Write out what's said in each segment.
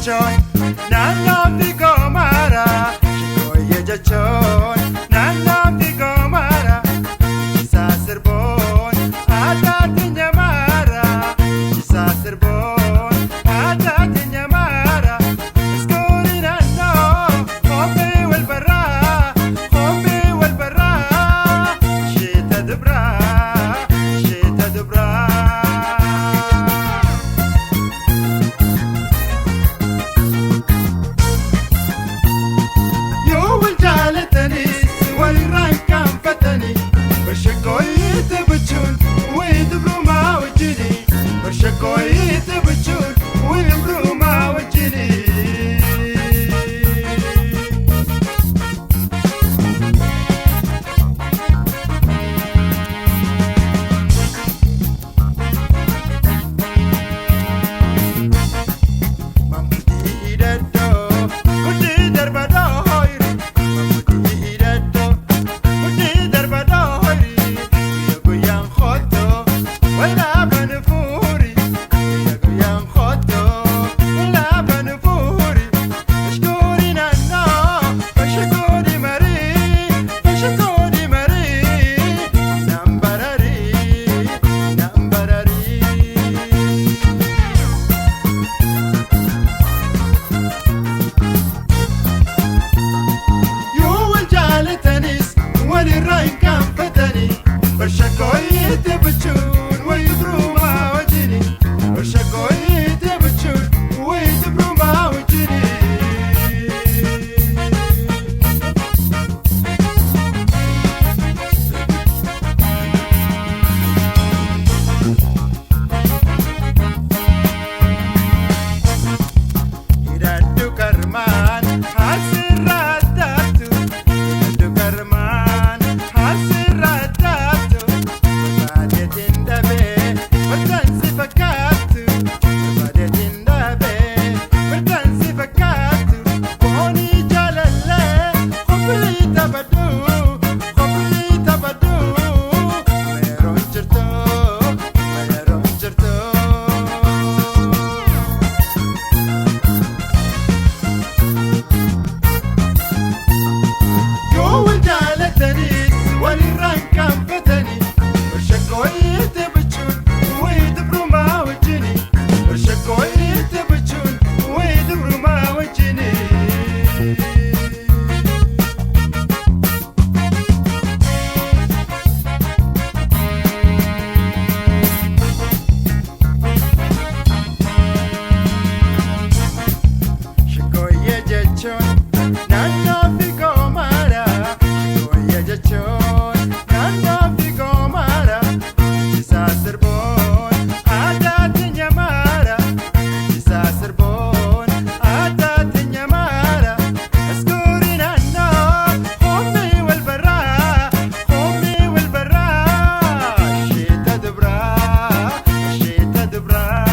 Jechuun naannoo fi goomaara. Shaggooyyee jechuun naannoo fi goomaara. Isaa sirboon aadaatti nyamaara. Isaa sirboon aadaatti nyamaara. Iskoolii naannoo qophii wal barraa qophii wal barraa. Sheeta dubraa sheeta dubraa. Yoo wal jaalatanis walirraan kaanfatanii Bashaggooyyee taphachuun wayii dubrumaa wajjini Bashaggooyyee taphachuun wayii dubrumaa wajjini. Mamuutii hidhadhoo mudhii darbadhoo hoyiri Mamuutii hidhadhoo mudhii darbadhoo hoyiri Guyyaa guyyaan hootoo walaabaan fuuri Guyyaa guyyaan hootoo walaabaan fuuri Bashkoori naannoo bashkoori marii bashkoori marii Naan bararii naan bararii. Yoo wal jaalatanis walirraa hin kaanfatanii Bashaggooyyee taphachuun wayii durumaa wajjini Bashaggooyyee taphachuun wayii durumaa wajjini. Hidhadhu karmaan asirraa taatu Hidhadhu karmaan asirraa taatu Barbaadeetiin dhabee bartaan si fakkaatu Barbaadeetiin dhabee bartaan si fakkaatu Foonii jaalallee qophii taphadhu qophii taphadhu Meeroon jirtu meeroon jirtu. Yoo wal jaalatanis walirraan kaanfatanii Bashaggooyyee taphachuun wayii dubrumaa wajjini Bashaggooyyee taphachuun wayii dubrumaa wajjini. Shaggooyyee jechuun naannoo fi goomaara. Shaggooyyee jechuun naannoo fi goomaara. Isaa sirboon aadaatti nyamaara. Isaa sirboon aadaatti nyamaara. Iskoolii naannoo hoomii wal barraa hoomii wal barraa. Sheeta dubraa sheeta dubraa.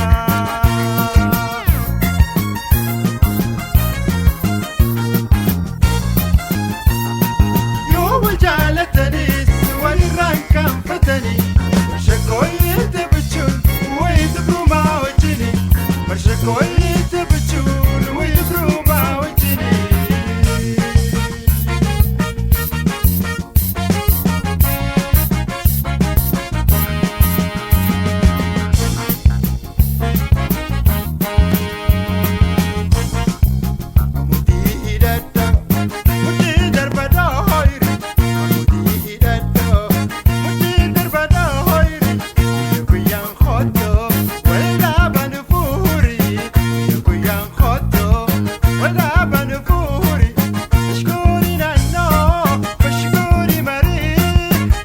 Yoo wal jaalatanis walirraan kaanfatanii Bashaggooyyee taphachuun wayii dubrumaa wajjini Bashaggooyyee taphachuun wayii dubrumaa wajjini. Mamuutii hidhadhoo mudhii darbadhoo hoyiri Mamuutii hidhadhoo mudhii darbadhoo hoyiri Guyyaa guyyaan hootoo walaabaan fuuri Guyyaa guyyaan hootoo walaabaan fuuri Bashkoori naannoo bashkoori marii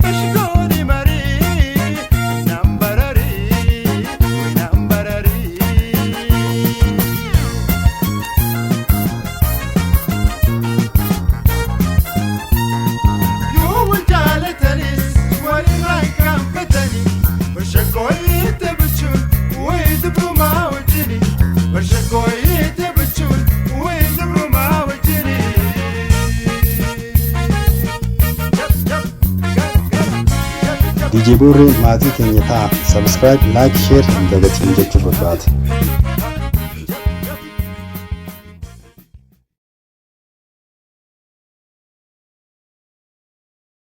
bashkoori marii Naan bararii naan bararii. Yoo wal jaalatanis walirraan kaanfatanii Bashaggooyyee taphachuun wayii dubrumaa wajjini Bashaggooyyee taphachuun wayii dubrumaa wajjini. DJ Boorree maatii keenya ta'a. Subscribe, like, share hin dagatiin jechuu barbaada.